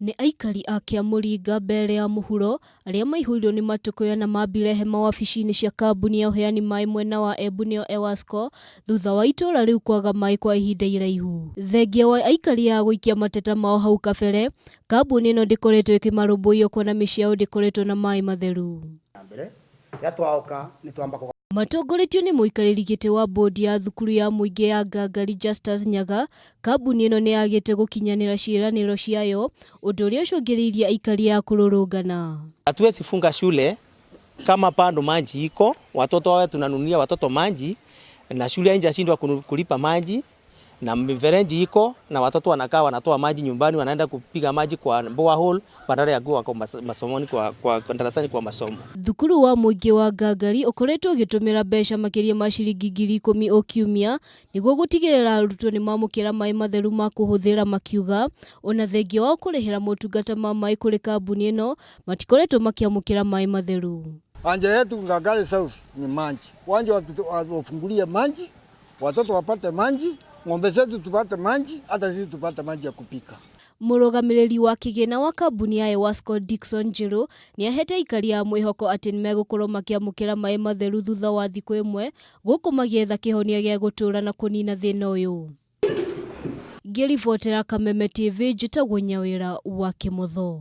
Nĩ aikari a Kĩamũringa Mbere ya mũhuro arĩa maihũirwo nĩ matũkũya na mambire hema wabici-inĩ cia kambuni ya ũheani maĩ mwena wa Embu nĩyo EWASCO thutha wa itũra rĩu kwaga maĩ kwa ihinda iraihu. Thengia wa aikari aya gũikia mateta mao hau kabere, kambuni ĩno ndĩkoretwo ĩkĩmarũmbũiya kuona mĩciĩ yao ndĩkoretwo na maĩ matheru. Mbere rĩrĩa twaoka nĩ twamba. Matongoretio nĩ mũikarĩri gĩtĩ wa bodi ya thukuru ya mũingĩ ya Ngangari Justus Nyaga, kambuni ĩno nĩ yagĩte gũkinyanĩra ciĩranĩro ciayo, ũndũ ũrĩa ũcũngĩrĩirie aikari aya kũrũrũngana. Hatuwezi funga shule kama bado maji iko, watoto wawe tunanunulia watoto maji na shule haijashindwa kulipa maji na mifereji iko na watoto wanakaa wanatoa maji nyumbani, wanaenda kupiga maji kwa borehole badala ya kuwa kwa masomoni kwa darasani kwa masomo. Thukuru wa mũingĩ wa Ngangari ũkoretwo ũgĩtũmĩra mbeca makĩria ma ciringi 10,000 o kiumia nĩguo gũtigĩrĩra arutwo nĩ mamũkĩra maĩ matheru ma kũhũthĩra, makiuga ona thengia wao kũrĩhĩra motungata ma maĩ kũrĩ kambuni ĩno, matikoretwo makĩamũkĩra maĩ matheru. Haja yetu Ngangari South ni maji, wanje wafungulie maji, watoto wapate maji, ng'ombe zetu tupate maji, hata sisi tupate maji ya kupika. Mũrũgamĩrĩri wa kĩgĩna wa kambuni ya EWASCO Dickson Njerũ nĩ ahete aikari a mwĩhoko atĩ nĩmegũkorwo makĩamũkĩra maĩ matheru thutha wa thikũ ĩmwe gũkũ magĩetha kĩhonia gĩa gũtũũra na kũnina thĩna ũyũ. Ngĩribotera Kameme TV, njĩtagwo Nyawĩra wa Kĩmotho.